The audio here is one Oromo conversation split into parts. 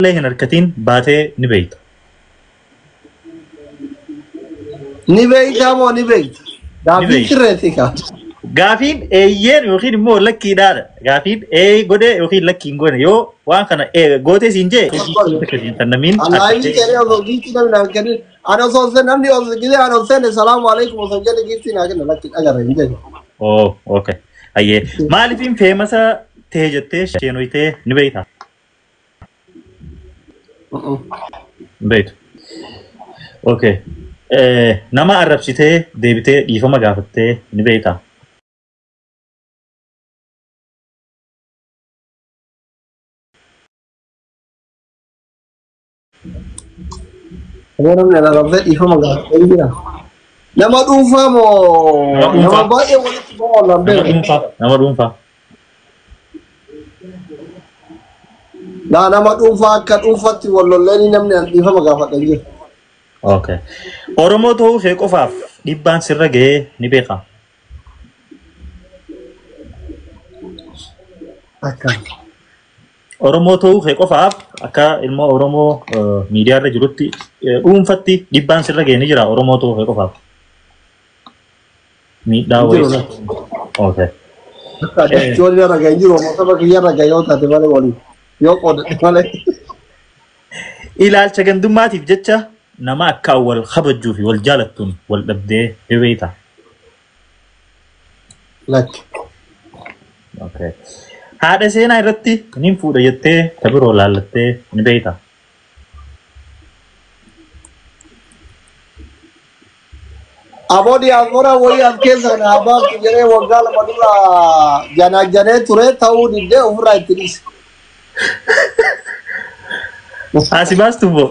Illee hin harkatiin baatee ni beeyta. Ni beeytaa moo ni beeyta? Gaaffii beeyta. Sirreessi kaa. Gaafiin eeyyeen yookiin immoo lakkiidhaadha. Gaafiin ee godhee yookiin lakkii hin goone yoo waan kana ee gootee siin jee kan namiin Allaahii jedhee osoo giiftii namni naan kennin. Ani osoo hin namni osoo gisee ani osoo seenne salaamu alaikum osoo jedhe giiftii naa kenna lakki agarra hin jedhu. Oh, okay. Ayyee. Maaliifin famous ta'e jettee sheenoytee ni beeyta? Hin beeytu. Okay. Nama arrabsitee deebitee dhiifama gaafattee ni beeyta? Yoo namni ana arrabsee dhiifama gaafatee hin jira. Nama dhuunfaa moo Nama dhuunfaa. nama baay'ee walitti ba'u Nama beeku? dhuunfaa. Nama dhuunfaa. Laa, nama dhuunfaa akka dhuunfaatti wal lolleeni namni an dhiifama gaafadha hin jiru. Okay. Oromoo ta'uu kee qofaaf dhiibbaan sirra ga'ee ni beekaa? Akka. Oromoo ta'uu kee qofaaf akka ilma Oromoo miidiyaa irra jirutti dhuunfatti dhiibbaan sirra ga'ee ni jira Oromoo ta'uu kee qofaaf? Miidhaa Hin jiru wayii. lakki. Okay. Akka jechoonni irra ga'e hin jiru, saba kiyya irra ga'e yoo taate malee, waliin yoo qoodate malee. Ilaalcha gandummaatiif jecha nama akka wal kabajjuu fi wal jaalattuun wal dhabdee ni beektaa? Lakki. Okay. Haadha seenaa irratti nin fuudha jettee ta biroo laallattee ni beektaa? Aboo, diyaaspoora wayii as keessa na baaftu jedhee waggaa 2 dura janaajanee ture, ta'uu diddee ofirraa itti dhiise. Asi baastu boo.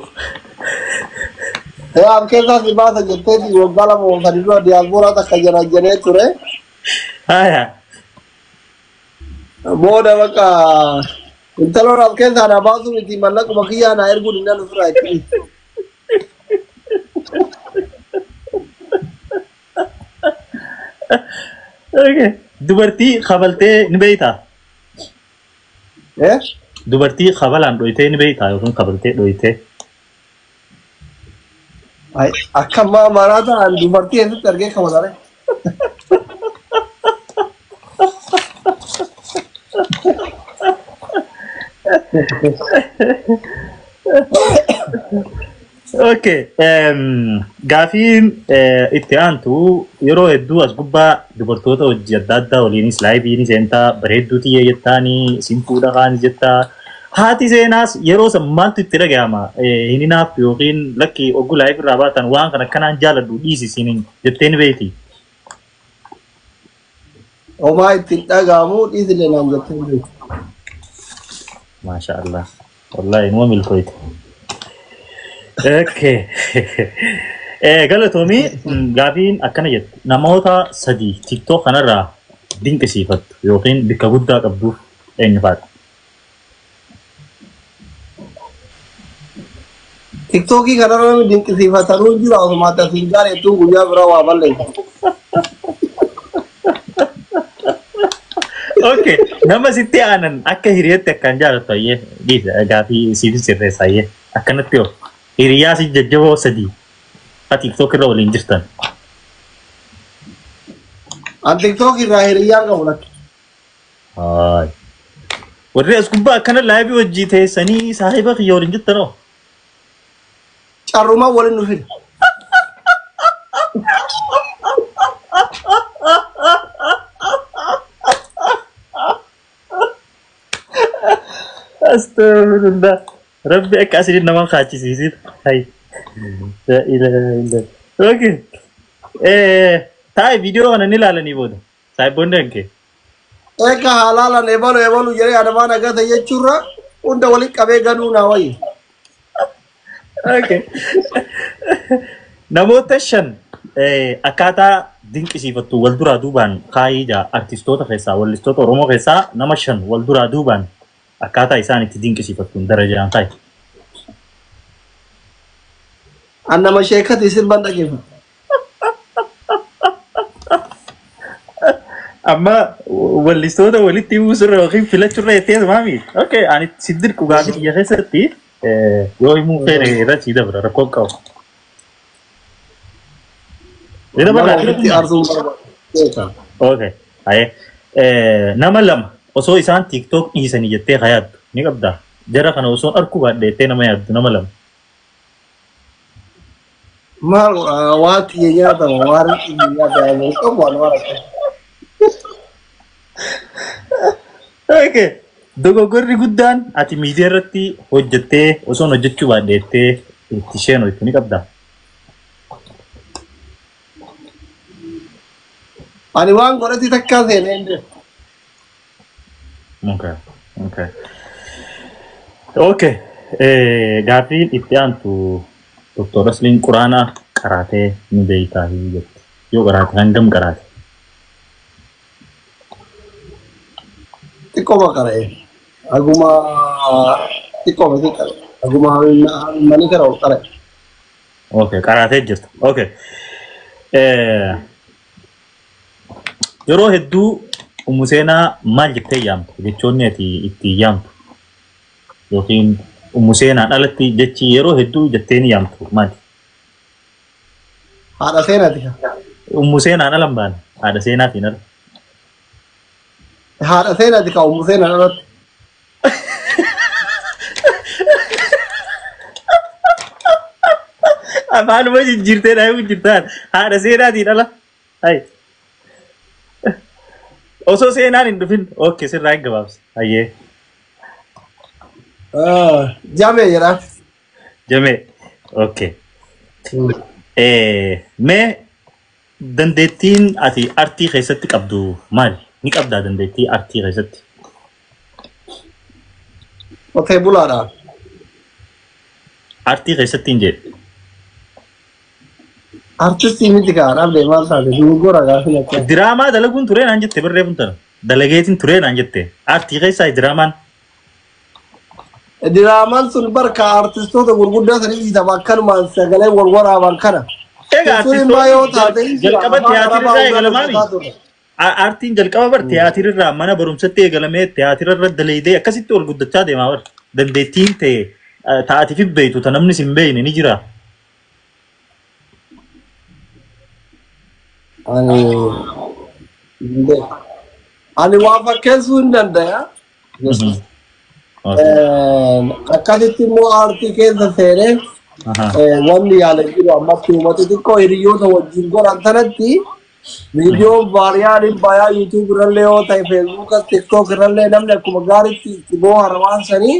Ee, as keessaa si baasa jetteeti waggaa 2 3 dura diyaaspoora takka janaajanee ture. Haya. Booda bakka intaloon as keessaa na baasu miti, mallaquma kiyyaa na erguu dinnaan ofirraa itti dhiise. Okay. Dubartii kabaltee ni beektaa? Eh? Dubartii kabalaan dhoyitee ni beektaa yookiin kabaltee dhoyitee? Ay, akka ammaa maraa ta'an dubartii eessatti argee kabalare? Okay. Gaafiin itti aantu yeroo hedduu as gubbaa dubartoota hojii adda addaa waliinis liveiinis seentaa, bareedduu tiyyee jettaanii isin fuudha kaanis jettaa. Haati seenaas yeroo san maaltu itti dhaga'ama? Hin hinaaftu yookiin lakki ogguu live irraa baatan waan kana akkanaan jaaladhu dhiisi isiin jettee ni beekti? Homaa ittiin dhaga'amu, dhiisillee naan jettee hin beektu. Maasha Allah. Wallahi numa milkooyte. Okay. Galatoomii, gaafiin akkana jettu. Namoota sadii TikTok kanarraa dinqisiifattu yookiin bikka guddaa qabduuf eenyu fa'aadha? TikTokii kanarra namni dinqisiifatanuu hin jiru, osuma asiin gaareettuun guyyaa biraa waa balleessa. Okay. Nama sitti aanan akka hiriyaatti akkaan jaalattu ayyee dhiisa, gaafii siif sirreessa ayyee akkanatti yoo hiriyaa si jajjaboo sadii ha TikTok irra waliin jirtan. An TikTokii irraa hiriyyaan qabu lakki. Haay. Warri as gubbaa akkana liveii hojii teessanii saahiba kiyya waliin jirtanoo? Carrumaa waliin nu fida. Astaghfirullah. Rabbi akka asii nama kaachisiisit. Hay. La ilaha illallah. Okay. Taa'e viidiyoo kana ni ilaalanii booda. Saahiboonni hanke. Eeka halaalan ebalu ebalu jedhee adamaan agata jechuurra hunda waliin qabee ganuu naa wayya. Okay. Namoota shan akkaataa dinqisiifattu wal duraa duubaan kaayii jaa, artistoota keessaa, wallistoota Oromoo keessaa nama shan wal duraa duubaan akkaataa isaan itti dinqisiifattuun darajaan kaayi. An nama sheekati sirban dhageeffata. Amma wallistoota walitti buusurra yookiin filachurra jettee maami? Okay, ani si dirqu gaafii kiyya keessatti Yoo himuu feene irratti sii dabra rakkoo qabu. Ni Nama dabarraa? ofitti aarsuun barbaadu. Okay. Aye. Nama lama osoo isaan TikTok dhiisanii jettee haa yaaddu ni qabdaa? Jara kana osoo arkuu baadhe jettee nama yaaddu nama lama. Maal waan xiyya nyaatama waan xiyya nyaatama qabu waan waan akkas. Okay. Dogoggorri guddaan ati miidiyaa irratti hojjettee osoo hojjechuu baadhe jettee itti isheen hojjetu ni qabdaa? Ani waan godhatti takkaa seenee hin beeku. Okay. Okay. Okay. Gaaffiin itti aantu Dr. Asliin Quraana qaraatee ni beektaa jetti. Yoo qaraate hangam qaraate? Xiqqooma qara'e. Aguma xiqqooma xiqqare. Aguma manii kana ol qara'e. Okay, qaraatee jirta. Okay. Yeroo hedduu Ummu Seenaa maal jettee yaamtu? Jechoonni ati itti yaamtu yookiin Ummu Seenaan alatti jechi yeroo hedduu jettee ni yaamtu maali? Haadha seenaati. Ummu Seenaan ala hin baane. Haadha Seenaatiin ala. Haadha seenaati ka Ummu Seenaan alatti. Afaanuma jijjiirtee dhaayuu jirtaan. Haadha Seenaatiin ala. Hayi. Osoo seenaan hin dhufin. Okay, sirraa hin gabaabsa. Hayyee. Jamee jedha. Jamee. Okay. Mee dandeettiin ati artii keessatti qabdu maali? Ni qabdaa dandeettii artii keessatti? Qotee bulaadha. Artii keessatti hin jedhe. Artistii miti kaa dhabde maal taate dogoggora gaafii akka. Diraamaa dalaguun turee naan jette barree tana. Dalageetiin turee naan jette. Artii keessaa diraamaan. Diraamaan sun barka artistoota gurguddaa sanii dhiitama akkanumaan sagalee wal waraaban kana. Egaa Sun immoo yoo taate jalqaba tiyaatira irraa eegalamaami. hojjetaa ture. Aartiin jalqaba bar tiyaatira irraa mana barumsatti eegalamee tiyaatira irra dalaydee akkasitti ol guddachaa deemaa bar. Dandeettiin ta'e taatiif beektu ta namni sin beekne ni jira. Ani hin beeku. Ani waa fakkeessuu hin danda'a. Akkasitti immoo aartii keessa seenee wanni yaala jiru ammatti uummata xiqqoo hiriyoota wajjin godhan sanatti viidiyoon vaariyaaliin bayaa YouTube irrallee yoo ta'e Facebookas TikTok irrallee namni akkuma gaariitti itti boohara waan sanii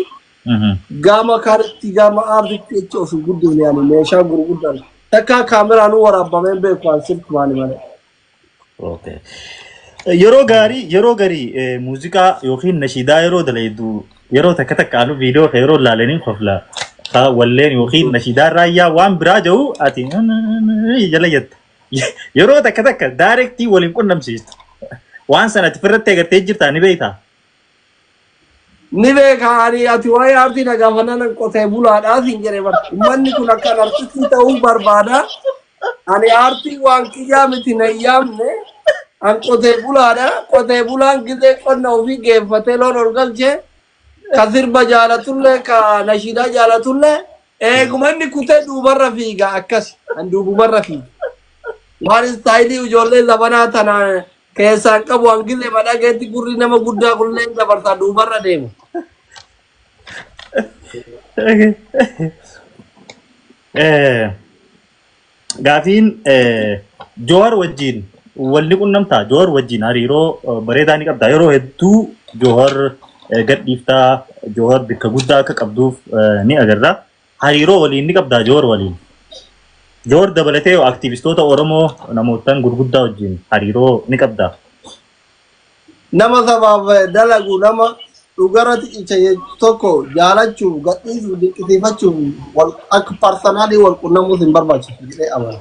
gama kaanitti gama aartitti jecha of hin guddifne ani meeshaa gurguddaan takka kaameraan waraabamee beeku an silkumaani malee. Okay. Yeroo gaarii muuziqaa yookiin nashiidaa yeroo dalaydu yeroo takka takka anu viidiyoo kan yeroo ilaalaniin kofla. Ka walleen yookiin nashiidaa raayyaa waan biraa jiru ati jala jetta. Yeroo takka takka directii waliin qunnamsiistu. Waan sana ati ofirratti agartee jirtaa ni beektaa? Ni beeka ani ati waa'ee aartii na gaafannaan qotee bulaadhaa siin jedhe bara. Uummanni kun akkaan artistii ta'uu barbaada. Ani aartii waan kiyyaa miti na hin yaamne. An qotee bulaadha. Qotee bulaan gizee qonna ofii geeffatee loon ol galchee ka sirba jaalatullee ka nashiidaa jaalatullee eeguma inni kutee duubarra fiiga akkas. An duubumarra fiiga. Waan istaayilii ijoollee zabanaa tana keessaan qabu an gizee madhageetti gurri nama guddaa kullee dabarsaa duubarra deema. Gaafiin Joowar wajjin walni qunnamtaa? Joowar wajjin hariiroo bareedaa ni qabdaa. Yeroo hedduu Joowar gadhiiftaa, Joowar bakka guddaa akka qabduuf ni agarra. Hariiroo waliin ni qabdaa Joowar waliin? Joowar dabalatee aktiivistoota Oromoo namootaan gurguddaa wajjin hariiroo ni qabdaa? Nama sabaaf dalagu nama dhugarratti cicha tokko jaalachuuf gadhiisuuf dinqisiifachuuf wal akka personally wal qunnamuuf hin barbaachisu jedhee amana.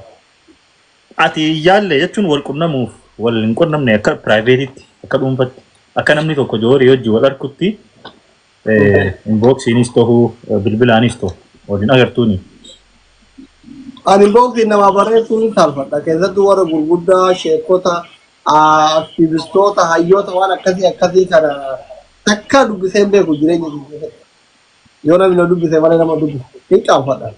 Ati yaalle jechuun wal qunnamuuf wal hin qunnamne akka privateitti akka dhuunfatti akka namni tokko Joorii wajjin wal arkutti inboxiinis ta'uu bilbilaanis ta'u waliin agartuuni. Ani inboxii namaa barreessuu ni saalfadha. Keessattuu warra gurguddaa sheekota aktivistoota hayyoota waan akkasii akkasii kana takka dubbisee hin beeku jireenya kiyya keessatti. Yoo namni na dubbise malee nama dubbisu. Hin qaanfadha.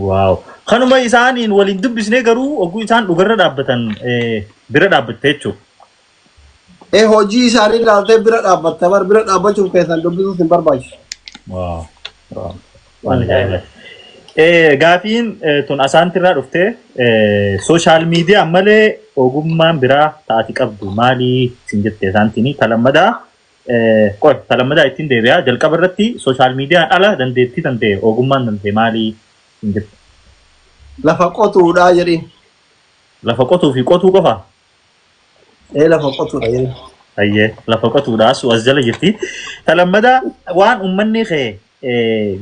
Wow. Kanuma isaaniin waliin dubbisnee garuu oguu isaan dhugarra dhaabbatan bira dhaabbatte jechuudha. Hojii isaanii ilaaltee bira dhaabbatte bar bira dhaabbachuuf keessan dubbisuus hin barbaachisu. Wow. Wow. Waan ajaa'ibaati. Gaafiin tun asaantirraa dhuftee social media malee ogummaan biraa taati qabdu maalii sin jette asaantiin talammadaa qoy talammadaa ittiin deebi'aa jalqaba irratti social mediaan ala dandeettii tantee ogummaan tantee maalii sin jette. Lafa qotuudhaa jedhiin. Lafa qotuu fi qotuu qofa. Lafa qotuudha jedhiin. Ayyee lafa qotuudha asu as jala jirti. Talammadaa waan uummanni kee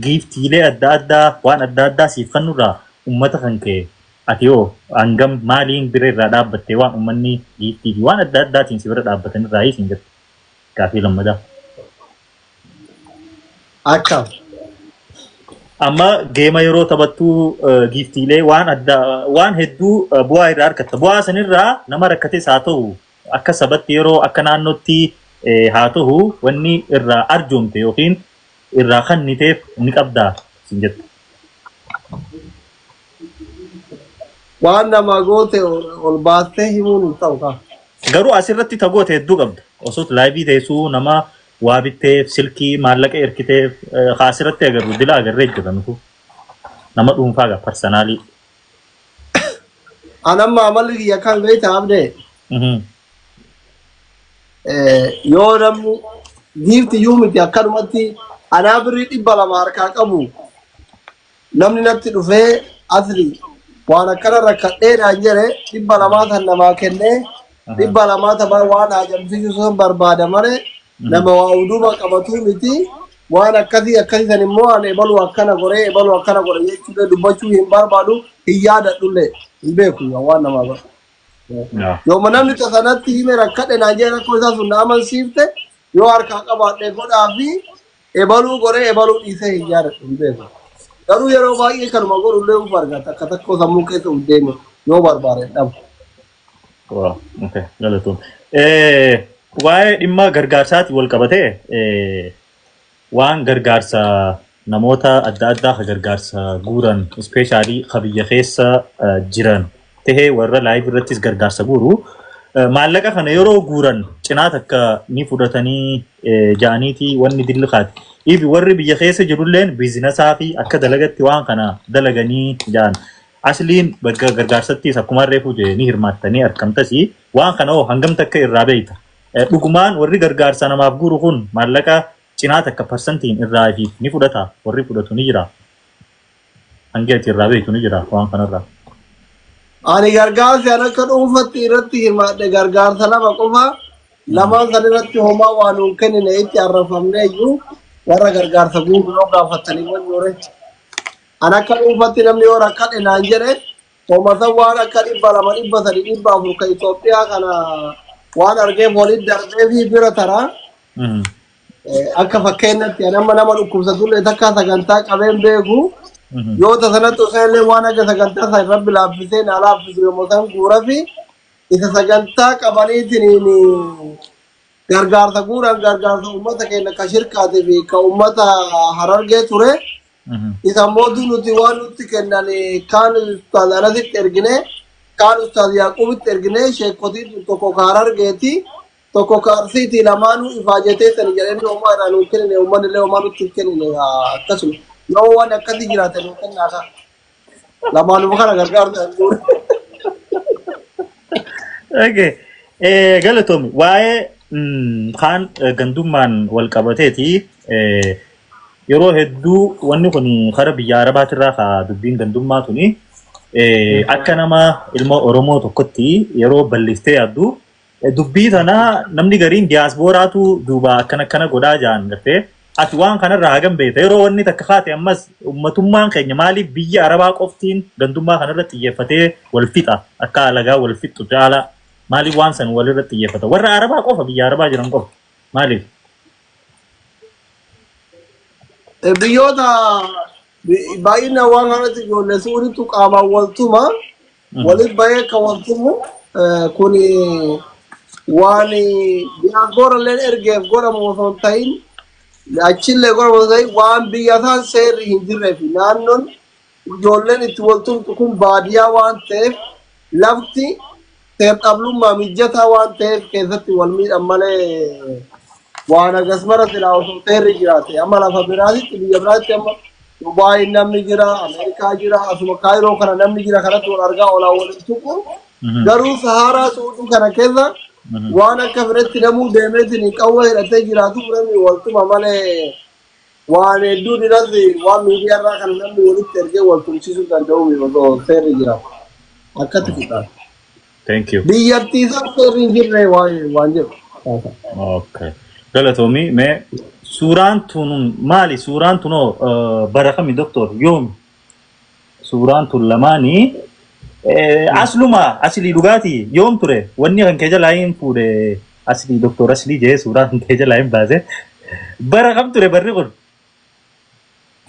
giftiilee adda addaa waan adda addaa siif kennurraa uummata kan kee ati hoo hangam maaliin bira irraa dhaabbattee waan uummanni giftii fi waan adda addaatiin si bira dhaabbatan irraa siin jette gaafii lammadaa. Akkam. Amma game yeroo taphattuu giftiilee waan adda waan hedduu bu'aa irraa argatta. Bu'aa sanirraa nama rakkates haa ta'u akka sabatti yeroo akka naannootti haa ta'u wanni irraa arjoomte yookiin irraa kenniteef ni qabdaa siin jette. Waan nama goote ol baastee himuun hin ta'u kaa. Garuu asirratti tagoote hedduu qabda. Osoo live teessuu nama waa bitteef silkii maallaqa erkiteef asirratti agarru dila agarree jira nutu. Nama dhuunfaa gaa personally. Anamma amalli kiyya kan beekta abdee. Yoo namni giifti iyyuu miti akkanumatti anaa birrii 200 harkaa qabu namni natti dhufee asli waan akkana rakkadheedhaan jedhe 200 san namaa kennee 200 tapha waan haajamsiisu san barbaada malee nama waa uduba qabatuu miti waan akkasii akkasii san immoo ani ebalu akkana godhee ebalu akkana godhe jechuudha dubbachuu hin barbaadu hin yaadadhullee hin beeku waan namaa godhu. Yooma namni tasanatti hime rakkadhe naan jedhe rakkoo isaa sun na amansiifte yoo harkaa qabaadhe godhaa fi ebaluu godhee ebaluu dhiisee hin yaadadhu hin beeku. Garuu yeroo baay'ee kanuma godhullee uf argata akka tokko sammuu keessa uf deemu yoo barbaade dhabu. Wow, okay, galatoom. Waa'ee dhimma gargaarsaati wal qabatee waan gargaarsa namoota adda addaa ka gargaarsa guuran especially ka biyya keessa jiran tahee warra live irrattis gargaarsa guuru maallaqa kana yeroo guuran cinaa takka ni fudhatanii ja'aniiti wanni dilli kaati. Ifi warri biyya keessa jirulleen businessaa fi akka dalagatti waan kana dalaganii ja'an. Asliin bakka gargaarsattis akkuma reefu ni hirmaattanii argamtasii waan kana hoo hangam takka irraa beeyta. Dhugumaan warri gargaarsa namaaf guuru kun maallaqa cinaa takka percentiin irraa fi ni fudhata warri fudhatu ni jira. Hangi ati irraa beektu ni jira waan kanarraa. Ani gargaarsi an akka dhuunfatti irratti hirmaadhe gargaarsa lama qofa lamaan san irratti homaa waan nuun kennine itti arrafamne iyyuu warra gargaarsa guuru yoo gaafatanii wanyuure. An akka dhuunfatti namni yoo rakkadhe naan jedhe homasan waan akka 200 300 400 ka Itoophiyaa kana waan argeef walitti darbee fi bira taraa. Akka fakkeenyatti ani amma nama dhukkubsatullee takka sagantaa qabeen beeku. Yoo tasanatti osoo illee waan akka sagantaa san rabbi laaffisee na laaffisu yommuu san guura fi isa sagantaa qabaniitiin gargaarsa guuran gargaarsa uummata keenya ka shirkaatii fi ka uummata harargee ture. Isa mootu nuti waan nutti kennan kaan ustaaz Anasitti ergine kaan ustaaz Yaaqubitti ergine sheekotiin tokko ka harargeeti tokko ka arsiiti lamaanuu ifaajetee sani jedhanii homaa irraa nuu kennine uummanni illee homaa nutti hin kennine akkasuma yoo waan akkasii jiraate nuu kennaa ka lamaanuma kana gargaarsa hin guure. Okay. Galatoomi waa'ee kaan gandummaan wal qabateeti yeroo hedduu wanni kun kara biyya Arabaatirraa ka dubbiin gandummaa tuni akka nama ilma Oromoo tokkotti yeroo bal'iftee yaaddu dubbii tana namni gariin diyaaspooraatu duuba akkana akkana godhaa ja'an gartee ati waan kanarraa hagam beekta yeroo wanni takka kaate ammas ummatummaan keenya maaliif biyya Arabaa qoftiin gandummaa kanarratti xiyyeeffatee wal fixa akka alagaa wal fixu caala maaliif waan san walirratti xiyyeeffata warra Arabaa qofa biyya Arabaa jiran qofa maaliif? Biyyoota baay'inaan waan kanatti ijoollee suuritu qaamaan waltuma walitti bahee akka waltumu kun waan diyaaspoora illee ergeef godhamu osoo hin ta'in Achillee godhamu waan biyya isaan seerri hin jirree fi naannoon ijoolleen itti waltumtu kun baadiyyaa waan ta'eef lafti seer-dhablummaa mijataa waan ta'eef keessatti wal miidhan malee waan agas mara silaa osoo seerri jiraate amma lafa biraatitti biyya biraatti amma Dubaayi namni jira, Ameerikaa jira, asuma Kaayiroo kana namni jira kanatti wal argaa olaa waliin tuqu. Garuu Saharaa Suuduu kana keessa waan akka fedhetti namuu deemeetiin qawwee hidhatee jiraatu namni waltuma malee waan hedduu dhiirratti waan miidiyaa irraa kana namni walitti ergee wal tumsiisuu danda'u osoo seerri jiraatu. Akkatti fixaa. Thank you. Biyyattii isaan seerri hin jirre waan jedhu. Okay. Galatoomii mee suuraan tun maali? Suuraan tunoo bara kami doktor? Yoomi? Suuraan tun lamaanii asluma aslii dhugaatii yoom ture? Wanni kan kee jalaa hin fuudhe aslii doktor aslii jee suuraan kan kee jalaa hin baase. Bara kam ture barri kun?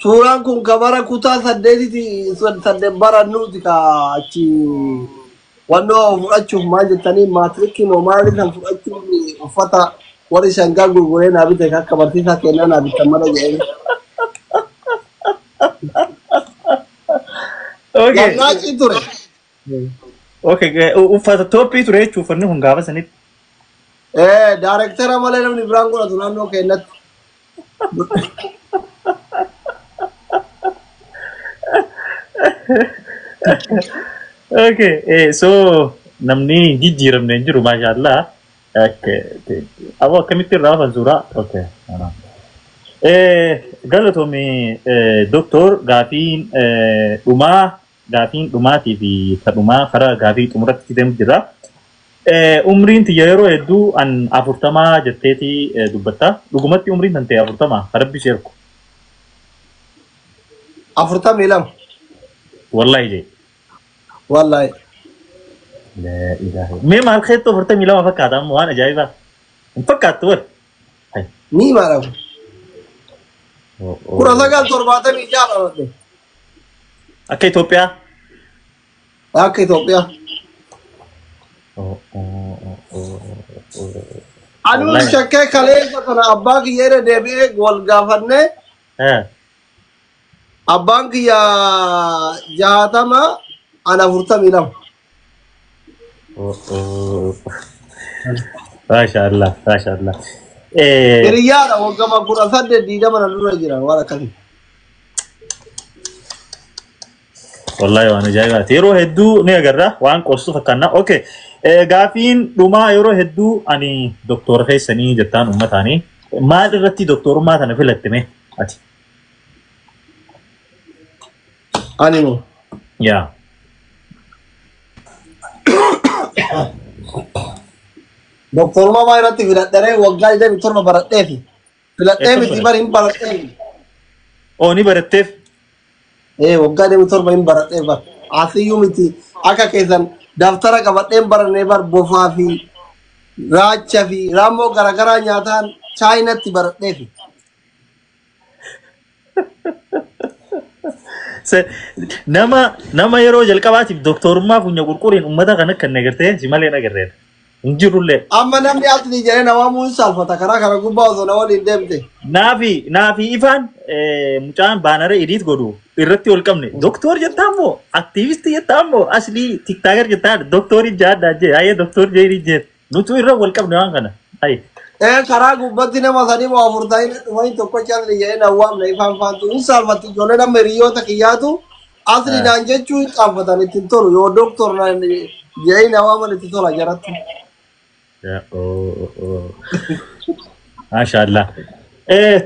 Suuraan kun ka bara kutaa saddeetiti saddeet barannuuti ka achi wannoo fudhachuuf maal jettanii maatirikii moo maali kan fudhachuuf uffata warri shangaa gurguree naa bite akka barsiisaa kennaa naa bitan malee jedhanii. Okay. Gannaacii ture. Okay. Uffata toophii ture jechuun uffanni kun gaafa sanitti. Daarektara malee namni biraan godhatu naannoo keenyatti. Okay. So namni hin jijjiiramne hin jiru maashaallah. Okay. Aboo akkamitti irraa hafan suuraa? Okay. Galatoomii doktor gaafiin dhumaa gaafiin dhumaatii fi ta dhumaa karaa gaafii xumuratti deemu jira. Umriin tiyya yeroo hedduu an 40 jetteeti dubbatta. Dhugumatti umriin tan ta'e 40 rabbi si ergu. 42. Wallahi jee. Wallahi. La ilaha. Mee maal keettoo 42 fakkaata amma waan ajaa'ibaa. Hin fakkaattu wal. Ni maalamu. 1976 dhaladhe. Akka Itoophiyaa. Akka Itoophiyaa. Anuun shakkee kaleessa kana abbaa kiyya irra deebi'ee wal gaafannee abbaan kiyya 60 ana 42. Maashaallah maashaallah. Hiriyyaadha waggaa 18 20 na dura jira waan akkasii. Wallahi waan ajaa'ibaati. Yeroo hedduu ni agarra waan qorsu fakkaanna. Okay. Gaafiin dhumaa yeroo hedduu ani doktora keessanii jettaan uummataanii maal irratti doktorummaa kana filatte mee ati? Ani moo? Yaa. Doktorummaa maal irratti filadharee waggaa 27 baradheefi. Filadhee miti bari hin baradheefi. Oo ni baratteef? Waggaa 27 hin baradheef bar. Asiyyuu miti akka keessan daftara qabadheen barannee bar bofaa fi raacha fi raammoo garaagaraa nyaataan chaayinatti baradheefi. Nama yeroo jalqabaatiif doktorummaa funya qurquriin uummata kan akka hin agartee si malee hin agarreen. Hin jirullee. Amma namni asli jedhee nama muun saalfata karaa kana gubbaa osoo na waliin deemte. Naafi ifaan mucaan baanara ediit godhu irratti ol qabne doktor jettaa immoo aktiivistii jettaa immoo aslii tiktaaker jettaa doktorii jaaddaa jee ayyee doktor jee jee nutu irra wal qabne waan kana. Karaa gubbatti nama sadii moo afur ta'anii dhufanii tokkocha asli jedhee na waamne ifaan faantu hin saalfatti ijoollee nama hiriyoota kiyyaatu asli naan jechuu hin qaanfatan ittiin tolu yoo doktor naan jedhee na waaman itti tola jaratti. Maashaallah.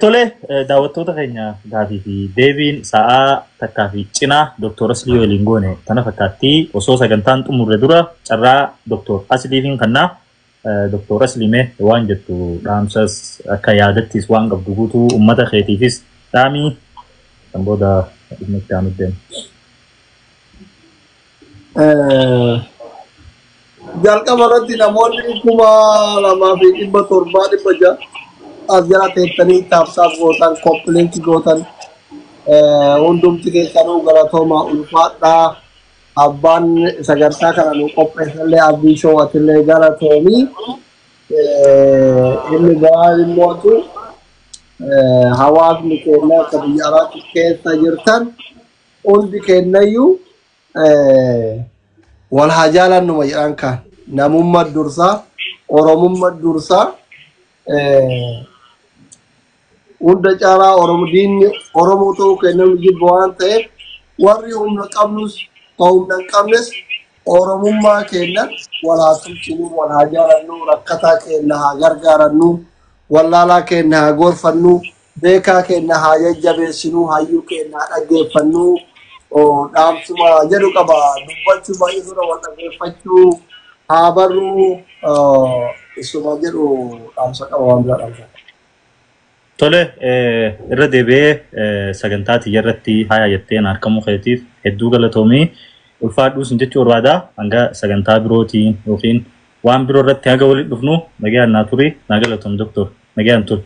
Tole daawwattoota keenya gaafii fi deebiin sa'aa takkaa fi cinaa Dr. Aslii waliin goone tana fakkaatti osoo sagantaan xumurre dura carraa Dr. Asliifiin kannaa Dr. Aslii mee waan jettu dhaamsas akka yaadattis waan qabdu guutuu uummata keetiifis dhaamii kan booda dhimma itti aanu deema. Jalqaba irratti namoonni 2700 as jala teettanii taabsaaf gootan koppiliinki gootan hundumti keessanuu galatoomaa ulfaadhaa abbaan sagantaa kana nu qopheessallee abdii shoo'atillee galatoomii inni biraa immootu Hawaasni keenya akka biyya alaatti keessa jirtan hundi keenyayyuu wal haa jaalannuma jedhan kan namummaa dursaa, oromummaa dursaa, hunda caalaa oromo diinni oromoo ta'uu kennamu jibba waan ta'eef warri humna qabnus ka humna hin qabnes oromummaa keenya wal haa tumsinu, wal haa jaalannu, rakkataa keenya haa gargaarannu, wallaalaa keenya haa gorfannu, beekaa keenya haa jajjabeessinu, hayyuu keenya haa dhaggeeffannu. Dhaamsuma jedhu qaba. Dubbachuu baay'ee dura wal dhaggeeffachuu haa barruu, isuma jedhu dhaamsa qaba, waan biraa dhaamsa. Tole, irra deebi'ee sagantaa tiyya irratti haya jettee na argamuu keetiif hedduu galatoomii, ulfaadhuu sin jechuu barbaada. Hanga sagantaa birootiin yookiin waan biroo irratti haga walitti dhufnu nagaan naa turi, naa galatoom doktor, nagaan turi.